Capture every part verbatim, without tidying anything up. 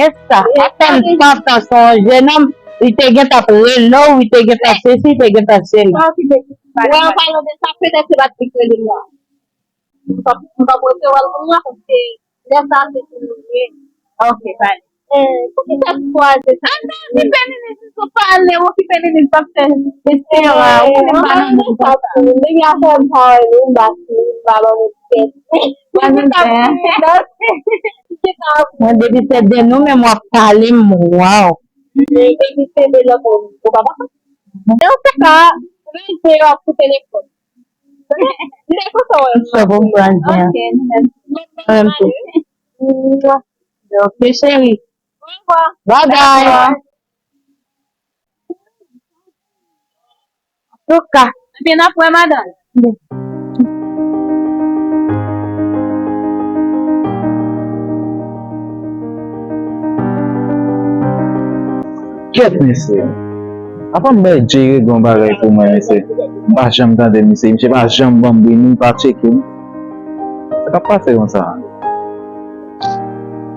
Esa, atann pantan se yon jennonm, li te gentan ap rele w, li te gentan sesi, li te gentan sela. Mwen, an palan de sa, petèt se Patrick rele m la. M p ap, m p ap resevwa l kounye a, paske lè sa a se pou nou ye. Ok, bye. Eh, poukisa w kwaze sa? Ata, okipe Ninis, ou pale, okipe Ninis, p ap fè. Espera, ou pa nan bon kontak. Nèg la fè m pa wè nou, m pa si, m pa ban nou kèk. Mwen menm fè. Mwen depi se de nou menm w ap pale m, waw. Depi se de lòt, ou pa pa. Nan tout ka, rete yo ap sou telefòn. M te kontan wè w. Mwen konprann byen. Ok, mèsi. Mwen menm tou. Ok, cheri. Au revoir. Bye bye. Antouka. Ebyen, n ap wè madanm. Kèt, mesye. Apa m bay Jay regle yon bagay pou mwen, mesye. M pa janm tande misye. Misye pa janm ban m bri, ni pa tcheke m. Sa k ap pase konsa?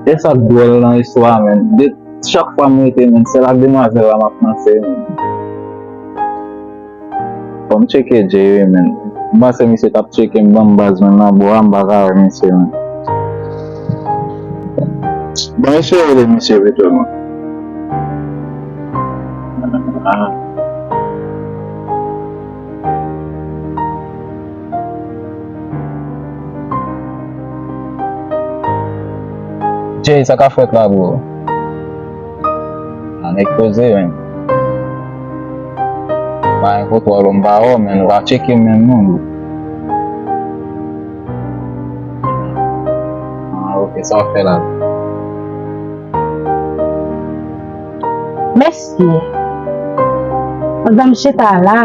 E sa k dwòl nan istwa a, menn. De, chak fwa m rete, menn, sèl ak demwazèl la m ap panse, menn. Fò m tcheke Jay wi, menn. M panse misye t ap tcheke m, ban m baz, menn, nan bò a, m pa ka wè misye, menn. Bon, eseye rele misye pito, non. Ah. Jay, sa k ap fèt la, bro? A, nèg poze, menn. Pa gen foto a, m pa wè w, menn. Ou pa tcheke m menm, non, bro. Ah, ok, sa w ap fè la? Mesye, pandan m chita la,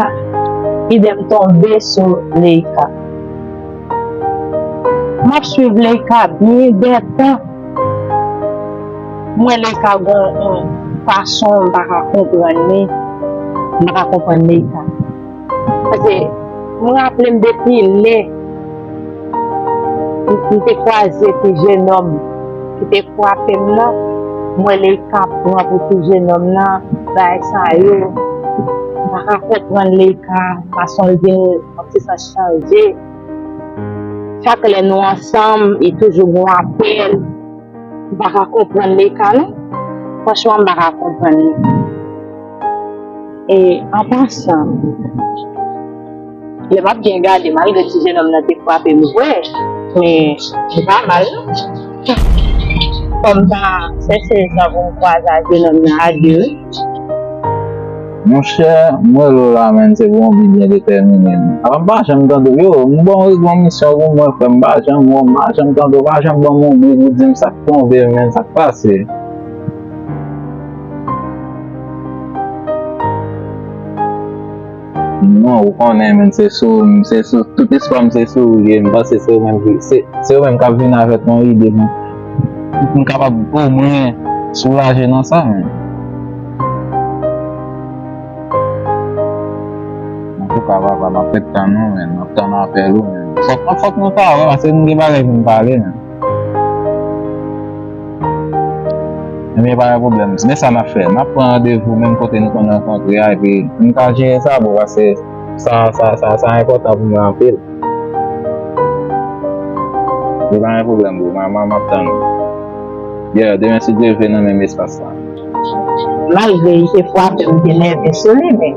ide m tonbe sou Leika. M ap swiv Leika byen dè tan. M wè Leika gon yon fason m pa ka konprann li. M pa ka konprann Leika. Paske m raple m depi lè m, m te kwaze ti jennonm ki te frape m nan, m wè Leika pran pou ti jennonm nan, bagay sa yo, m pa ka konprann Leika, fason l vin, yon ti sans chanje. Chak lè nou ansanm, li toujou gon apèl. M pa ka konprann Leika, non. Franchman, m pa ka konprann li. E, an pasan, lè m ap byen gade, malgre ti jennonm nan te frape m vre, men li pa mal, non. Fò m ta chèche jan pou m kwaze ak jennonm nan a de, wi. Monchè, m rele w la, menn, se pou yon bi byen detèmine, menn. Apa m pa janm tande w, yo, m ba w yon misyon pou mwen, frè, m pa janm wè w, m pa janm tande w, pa janm ban m yon bi pou di m sa k tonbe, menn, sa k pase. Non, ou konnen, menn, se sou, se sou, tout espwa m se sou ou ye, m panse se ou menm ki, se, se ou menm k ap vin avèk yon ide pou, pou m kapab omwen soulaje nan sa, menn. Antouka, papa, m ap ret tann ou, menn. M ap tann apèl ou, menn. Fòk, fòk nou ka wè, paske m gen bagay pou m pale, menn. Ebyen, pa gen pwoblèm. Men sa n ap fè. N ap pran randevou menm kote nou konn rankontre a, epi n ka jere sa, bro, paske sa, sa, sa, sa enpòtan pou mwen anpil. Bro, pa gen pwoblèm, bro. M, m, m ap tann ou. Yeah, demen, si Dye vle, nan menm espas la. Malgre li te frape m, m te nève sou li, men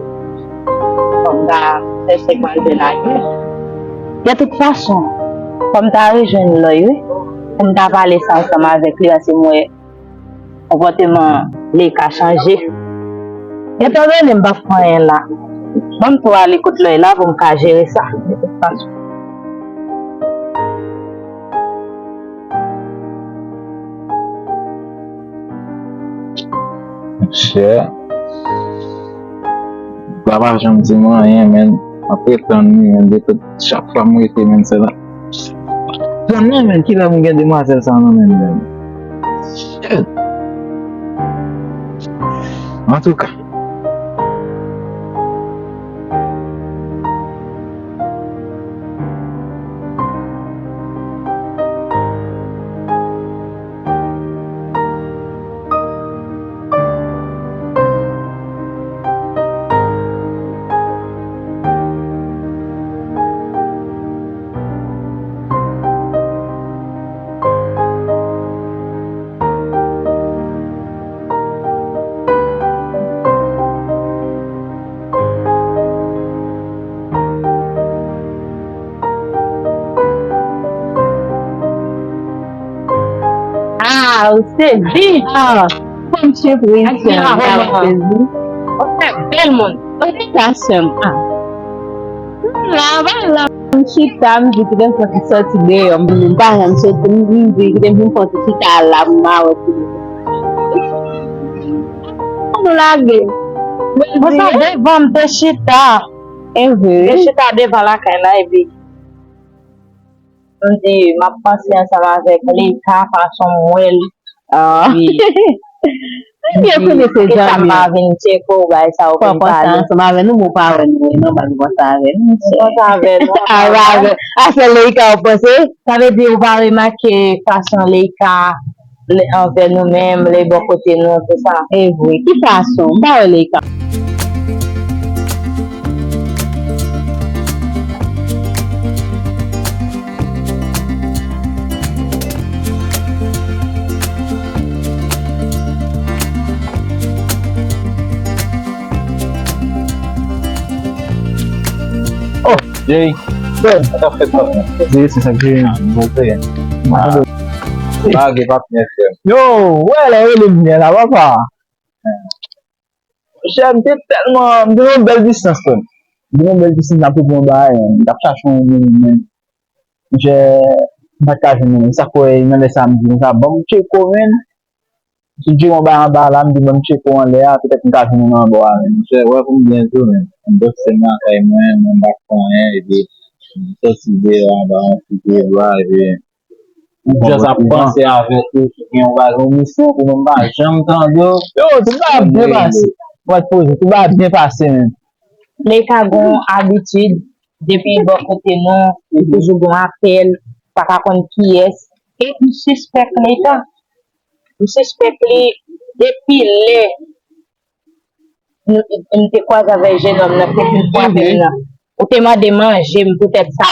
fò m ta chèche pral delage. De tout fason, fò m ta rejwenn Lòy, wi. Pou m ta pale sa ansanm avèk li, paske m wè konpòteman Leika chanje. Etandone m p ap fè anyen la, ban m tou ale kot Lòy la pou m ka jere sa. De tout fason. Monchè. Papa janm di m anyen, menn. M ap ret tann li, menn. De tout, chak fwa m rete, menn, se la. Tann nan, menn, kilè m gen demwazèl sa nan men m, menn. Shit. Antouka. Ah, ou sezi. Ah, fè m sipriz, sè m, m ta sezi. Ou fè bèl moun. Ou te ka, sè m. Ah. M la, pa la, m chita, m di, kite m fè ti sòti deyò, m vini, m pa janm soti, m, m di, kite m vin fè ti chita la, m mawon ti. An nou lage. Bon, sa devan m te chita. E vre. M te chita devan lakay la, epi m di, m ap panse ansanm avèk Leyka, fason m wè l. Ah. Wi. Ebyen, kounye se zanmi. Sa m pa vin tcheke w, bay sa ou vin pale. Pran sa ansanm avè nou, bon, pa wè nou, non, pa nou konsa avè nou. Konsa avè nou. Avè, a, se Leyka ou panse? Sa vle di ou pa remake fason Leyka lè, anvè nou menm, lè bò kote nou, tout sa. E vre, ki fason? M pa wè Leyka. Oh, Jay. Bon. Sa k ap fèt, patnè? Jay, se sa k Jay an. Bon, se. Ah. Lage, patnè, frè m. Yo, wè, lè rele m byen la, papa. Monchè, m te tèlman, m te nan yon bèl distans, frè m. M te nan yon bèl distans, m t ap reponn yon bagay, m t ap chache yon moun, men, monchè, m pa t ka jwenn yon moun. Sa k fè, nan lè sa, m di, m sa, ban m tcheke w, men. Si w tcheke yon bagay anba la, m di, ban m tcheke w anlè a, petèt m ka jwenn yon anba a, men. Monchè, wè pou m byen di w, men. M bòse m lakay mwen, mwen m pa fè anyen, epi m sòti deyò anba yon ti pye bwa, epi Ou jis ap panse avèk ou, si gen yon bagay, yon misyon pou mwen, m pa janm tande w. Yo, tout bagay ap byen pase. Mwen poze, tout bagay ap byen pase, men. Leyka gon abitid, depi bò kote nou, li toujou gon apèl, pa ka konn kiyès. E m sispèk Leyka. M sispèk li depi lè m, m te kwaze avèk jennonm nan, te fin frape m nan. Ou te mande manje m poutèt sa.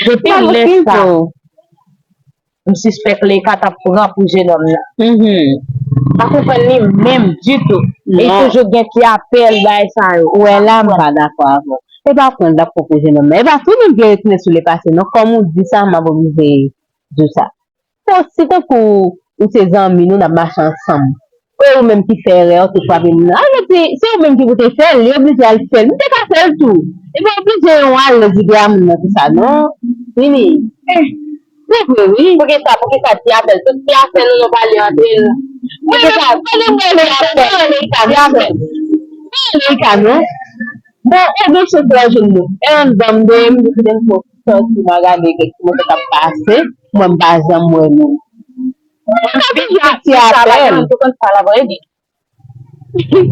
Depi lè sa, m sispèk Leyka t ap pran pou jennonm nan. M pa konprann li menm ditou. E li toujou gen ti apèl, bagay sa yo. Ou wè la, m pa dakò avè w. E pa pran l t ap pran pou jennonm nan. E pa tout moun ki retounen sou le pase, non. Kòm ou di sa, m ap oblije di w sa. Bon, si tankou ou se zanmi nou, n ap mache ansanm. E ou menm ki fè erè, ou te frape moun nan. Alò, se, se ou menm ki pou te fè l, li oblije al fè l. M te ka fè l tou. Epi oblije yon alèz ide a moun nan, tout sa, non? Vini. Eh, se vre, wi. Poukisa, poukisa ti apèl? Tout ti apèl nou, nou pale antre nou. Poukisa? Ti apèl. Ti apèl. Bon, e gen chans la jwenn nou. E anndan m de, m di kite m sòti, m a gade kèk ti moto k ap pase. Mwen, m pa janm wè nou. Mwen ka toujou gen ti apèl. Pa gen moun ki konn sa l ap rele.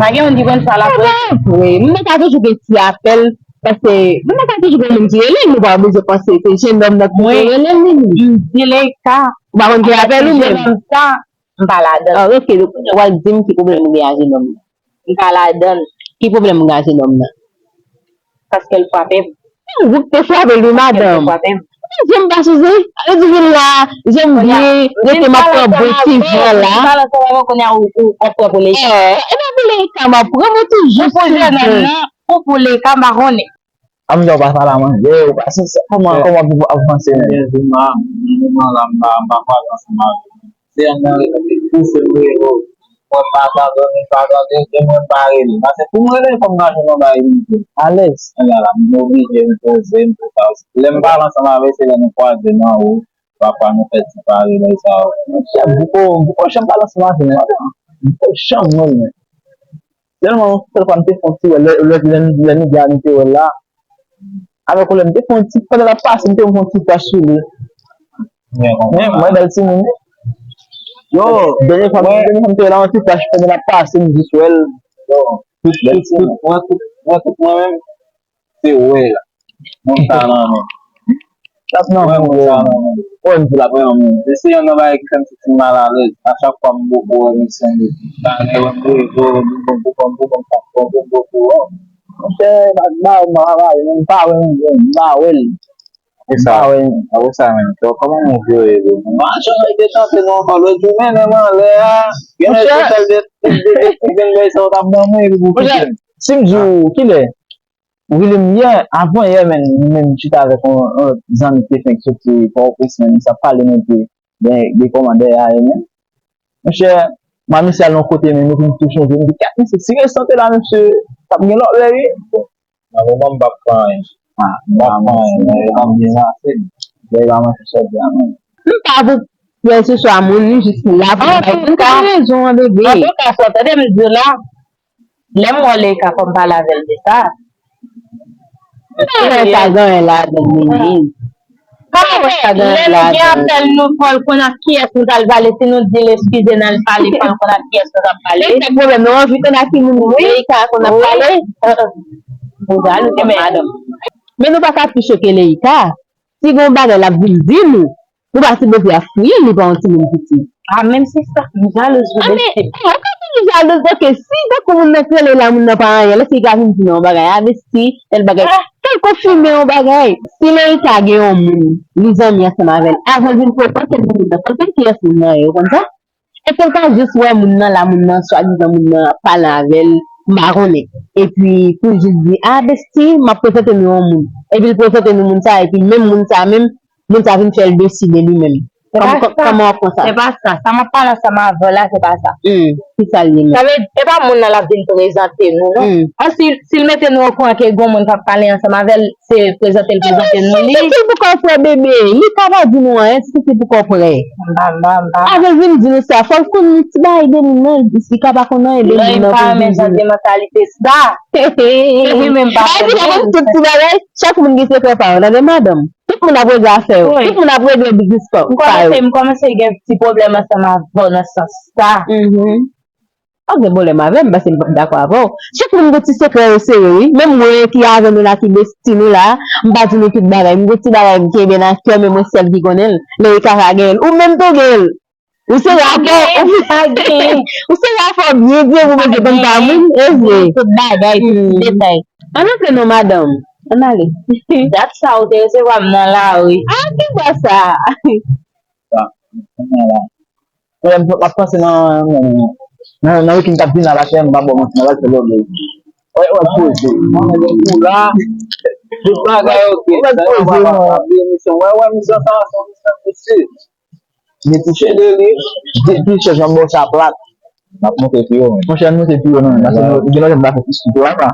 Pa gen moun ki konn sa l ap rele. Vre, mwen ka toujou gen ti apèl. Paske mwen ka toujou gen moun ki rele m, ou pa oblije panse se jennonm nan ki te rele m. M di Leyka. Ou pa konn ki apèl ou menm? Jennonm sa, m pa ladan l. Ah, ok, donk, w al di m ki pwoblèm ou gen ak jennonm nan. M pa ladan l. Ki pwoblèm ou gen ak jennonm nan? Paske l frape m. Ou te frape l, wi, madanm. Paske l te frape m. Jan m pa souze. Alè di vin la, jan m byen, rete m ap pran bon ti van la. Ou pale ansanm avè m, kounye a ou, ou, w ap pran pou Leyka. Eh, e pa pou Leyka, m ap pran, mwen toujou sou jennonm nan. Ou pou Leyka, m pa konnen. A m di w pa sa la manje, ou pa sensè. Kòman, kòman w ap avanse menm? Ebyen, Zuma, nan moman la, m pa, m pa pale ansanm avè w. Se yon nan rezo ki pouse m rele w. Mwen pa tande, mwen pa tande, e mwen pa rele. Paske pou m rele, fò m ka jwenn yon bagay pou m di. Alèz. Ebyen la, m oblije, m poze, m fè sa. Lè m pale ansanm avè l, se lè nou kwaze nan wout. Pafwa, nou fè ti pale, bagay sa yo. Monchè, Bouko, Bouko janm pale ansanm avè m, madanm. Bouko janm, non, men. Sèlman, sèl fwa m te fè yon ti wè, lè, lè, lè, lè nou te wè la, avèk ou lè m te fè yon ti, pandan l ap pase, m te fè yon ti flash sou li. Men, mwen bèl timoun, wi. Yo, dènye fwa, dènye fwa m te wè la, yon ti flash pandan l ap pase, m jis wè l. Yo, tout, tout, tout, mwen, tout, mwen, tout mwen menm, se wè la. Mwen sa nan men. L ap nan men, mwen sa nan men. Mwen di l ap nan men. Se yon nan bagay ki fè m santi m malalèz. A chak fwa m boko wè misyon li. Sa gen yon rezo, m boko, m boko, m boko, m boko, m boko. Monchè, m pa wè, m pa wè, m pa wè l. E sa, apre sa menm, kòman nou vire li? Machann rete chante nou ankò lòt jou, mennen m anlè a. Gen lè se sèl de, de, de, de ti grenn bagay sa yo t ap ban mwen, epi pou kite m. Si m di w, kilè? Ou rele m yè, avan yè menm, nou menm chita avèk yon, yon lòt zanmi ki te fenk soti Pòtoprens menm, sa pale nou de gen, gen kòmandè a, e men. Monchè, m a misye al nan kote, men nou vin tou chanje. M di, "Kèt, mesye, si resante la, mesye, t ap gen lòt lè, wi." Nan moman m p ap fè anyen. Ah, m p ap fè anyen, men yo p ap byen pase. Lè yo pa manke sòti a, non. M pa pou pèseswa moun, li jis la pou bay. M te gen rezon an, bebe. Antouka, sa w tande m di w la, lè m wè Leïka fò m pale avè l de sa. M pa wè sa gen anyen ladan l, Nini. M pa wè sa gen anyen ladan l. Lè l gen apèl nou, fò l konn ak kiyès nou t al pale. Si nou di l eskize n al pale, fò l konn ak kiyès nou t ap pale. Se sa k pwoblèm nan, w anvi konn ak ki moun Leïka konn ap pale. Bouda, nou te madanm. Men nou pa ka pi cho ke Leïka. Si gen yon bagay l ap vin di nou, nou pa sipoze ap fouye l, li pa yon timoun piti. Ah, menm si sa, m jalouz ou, Bestie. Ah, men, eh, ou ka di m jalouz, ok, si tankou moun nan k rele la, moun nan pa anyen, lè se li ka vin di nou yon bagay, ah, Bestie, tèl bagay, tèl konfime yon bagay. Si Leïka gen yon moun, li zanmi ansanm avè l, avan l vin prezante l pou moun nan, fò l konn kiyès moun nan ye, ou konn sa? Èske l pa jis wè moun nan la, moun nan, swadizan moun nan ap pale avè l, m pa konnen. Epi pou l jis di, ah, Bestie, m ap prezante nou yon moun. Epi l prezante nou moun sa, epi menm moun sa menm, moun sa vin fè l deside li menm. Kòman w ap pran sa? Se pa sa. Sa m ap pale ansanm avè w la, se pa sa. Hmm, ki sa l ye menm? Sa vle di, e pa moun nan l ap vin prezante nou, non. Hmm. An, si, si l mete nou okouran ke gon moun k ap pale ansanm avè l, se prezante l, prezante nou li. Ti pitit poko prè, bebe. Li ka pa di nou anyen, ti pitit poko prè. M pa, m pa, m pa. Avan l vin di nou sa, fò l konn ti bagay de moun nan, li ka pa konn anyen de moun nan pou l vin di nou. Lè m pa renmen jan de mantalite sa. Epi menm pa fè moun. Epi la, tout ti bagay, chak moun gen sekrè pa yo, tande madanm. Tout moun ap regle afè yo. Wi. Tout moun ap regle biznis pa, pa yo. M kòmanse, m kòmanse gen ti pwoblèm ansanm avè w nan sans sa. Mhm. Pa gen pwoblèm avè m, paske m p ap dakò avè w. Chak moun gen ti sekrè yo sere, wi. Menm mwen ki avè nou la, ki besti nou la, m pa di nou tout bagay. M gen ti bagay m kenbe nan kè, men mwen sèl ki konnen l. Leïka ka gen l. Ou menm tou gen l. Ou sere afè w. Ou sere afè w byen, byen, pou mete konn pa moun. E vre. Tout bagay, tout ti detay. Ann antre non, madanm. Ann ale. Dat sa ou te resevwa m nan lari. Ah, ki bò sa? Sa, m ap panse nan, nan, nan weekend k ap vini la, la, m pa ba w manti, nan l al fè lòt bagay. Wè, wè, poze. Mwen gen kou la, tout bagay oke. Wè, wè, misyon sa, se yon misyon mesye. Ni touche de li, depi chèz nan bò sa plat. M ap monte pi wo, men. Monchè, ann monte pi wo, non, men. Paske nou, gen lòt jan m ta fè ti sou la, pa.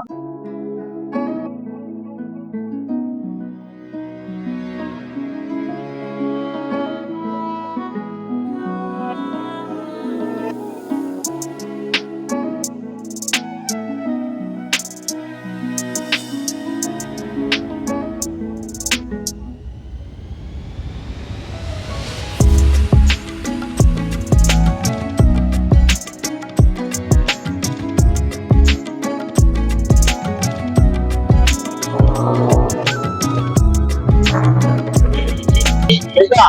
Leïka.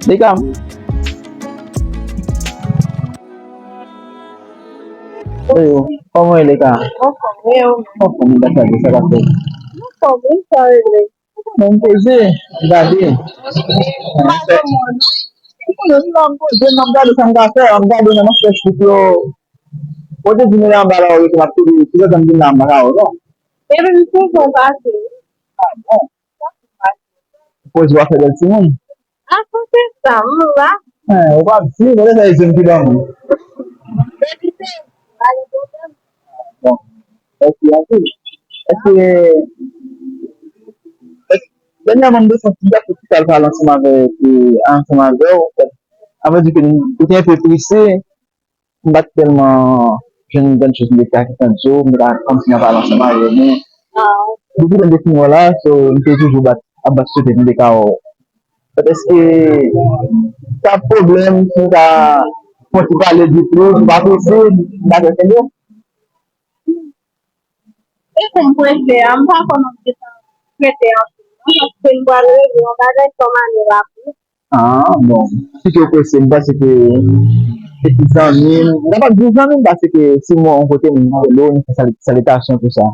Leïka. Oyo, kòman w ye, Leïka? Anfòm, e ou? Anfòm, wi, sa k ap fèt? Anfòm, wi, sa regle. Mwen poze, m gade. Mwen poze, m ap gade sa m ka fè, m ap gade nan machèch tout yo. Kote di nou la anba la, ou rete, m ap kouri, tout tan m vin la, m pa ka wè w, non. Epi m sou fon pase. Ah, bon. Poze w ap fè bèl timoun. Ah, se sa, m la. Eh, ou pa di, mwen sa e zòn ki ban mwen. Bon, mèsi anpil. Èske, èske, dènyèman, m te santi m t ap fè ti pale ansanm avè, ansanm avè w. Sa vle di ke nou, ou te enpe prese, m pa t tèlman jwenn grann choz m te ka gentan di w, m te ka kòmsi nan pale ansanm avè w, men depi lè m te fin wè w la, so, m te toujou bat, ap bat sou tèt m, m te ka wè w. Èske sa pwoblèm, si m ka fè yon ti pale di plis, m pa prese, m pa fè kenbe? E pou m prese a, m pa konnen m te ka prese anpil, non, paske m pral regle yon bagay kòm ane rapid. Ah, bon. Si ke w prese, m panse ke se ti zanmi m. M kapab di zanmi m, paske si m wè yon kote, m rele w, m fè sali-, salitasyon, tou sa.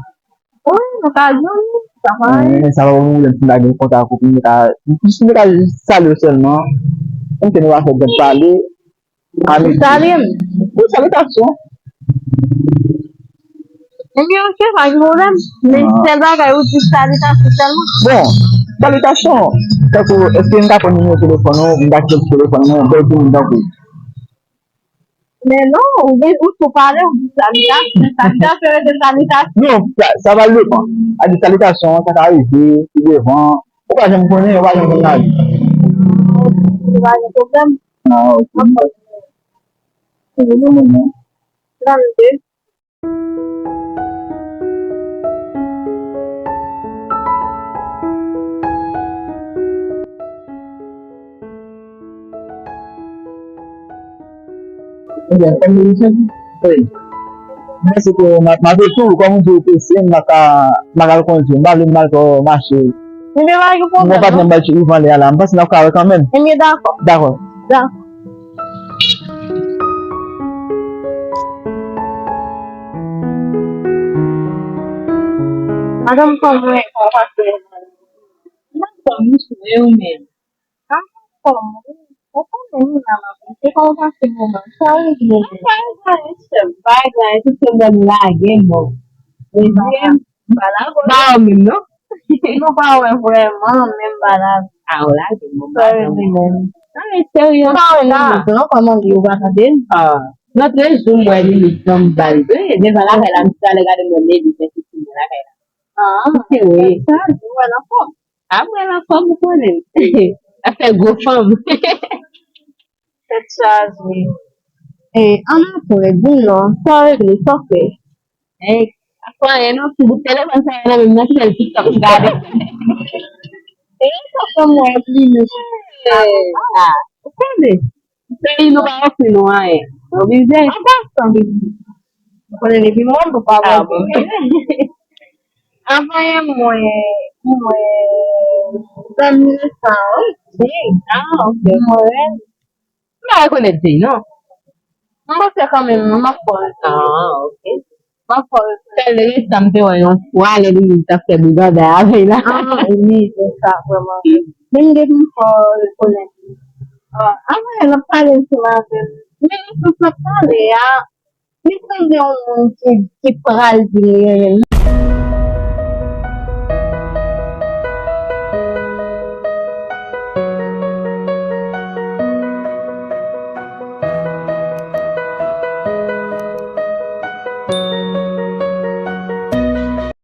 Wi, nou ka zanmi, sa pa anyen. Sa pa yon pwoblèm, si m ta gen kontak ou, pou m ta, jis pou m ta jis salye w sèlman. Kòm ke nou pa fè grann pale, ami. Salye m. Wi, salitasyon. Ebyen, ok, pa gen pwoblèm. Men sèl bagay, ou di salitasyon sèlman. Bon, Salitasyon. Tankou, èske m ka pran nimewo telefòn ou, m ka kite telefòn mwen, bèl timoun tankou. Men non, ou gen, ou tou pale, ou di salitasyon. Salitasyon rete salitasyon. Non, sa, sa va depann. A di salitasyon, sa ka rive, pi devan. Ou pa janm konnen, ou pa janm konn lavi. Ou pa gen pwoblèm. Ah, ok. Trannde. Ebyen, fè m emisyon. Wi. Mwen se ke m ap, m ap tou, kòm ou di ou prese, m pa ka, m pa ka kondui. M pa vle m al fè mache. Ebyen, pa gen pwoblèm, non. Mwen pa t nan bay cheri anlè a la. M panse n ap ka wè kanmenm. Ebyen, dakò. Dakò. Dakò. Madanm, kòman w pase? M anfòm, wi, ou menm? M anfòm, wi. Ou konnen nou la, manman. Se kòman w pase moman? Sa regle menm? Bagay, sèm. Bagay, tout se bon lage, bon. Mezye, m pa la, bon. Ba w menm, non? Nou pa wè vrèman, menm pa la. A, w lage, bon, ba w menm. Sa regle menm. Sa regle serye. M pa wè nou, non, kòman di ou pa tande? A, lòt jou, m wè li, li janm ba l. Wi, devan lakay la, m talè gade mwen, li fè sesi mwen lakay la. Ah, wi. Sa, ou wè l anfòm. A, mwen anfòm, ou konnen. Afè gwo fanm. Tèt chaje. E, an apre, di m non, sa w regle, sa w fè? Ey, apa anyen non, ti bout telefòn sa yo nan men m nan, ki fè l TikTok m gade. E, sa fè m wè pli nou. A, ou konnen. Peyi nou pa ofri nou anyen. Oblize. An pasan, ou konnen depi mwen, pou pa mwen. Anvan yè, mwen, mwen, zanmi sa, wi. Ah, ok. Mwen, m pa rekonèt Jay, non. M panse kanmenm, m ap fè l. Ah, ok. M ap fè l. Sèl resan m te wè yon fwa, lè li t ap fè bougada avè l la. Ah, wi, se sa, vrèman. Men m gen pou m fè l rekonèt. Ah, anvan yè, n ap pale ansanm avè l. Men nan sans n ap pale a, li sanble yon moun ki, ki pral vin renmen l.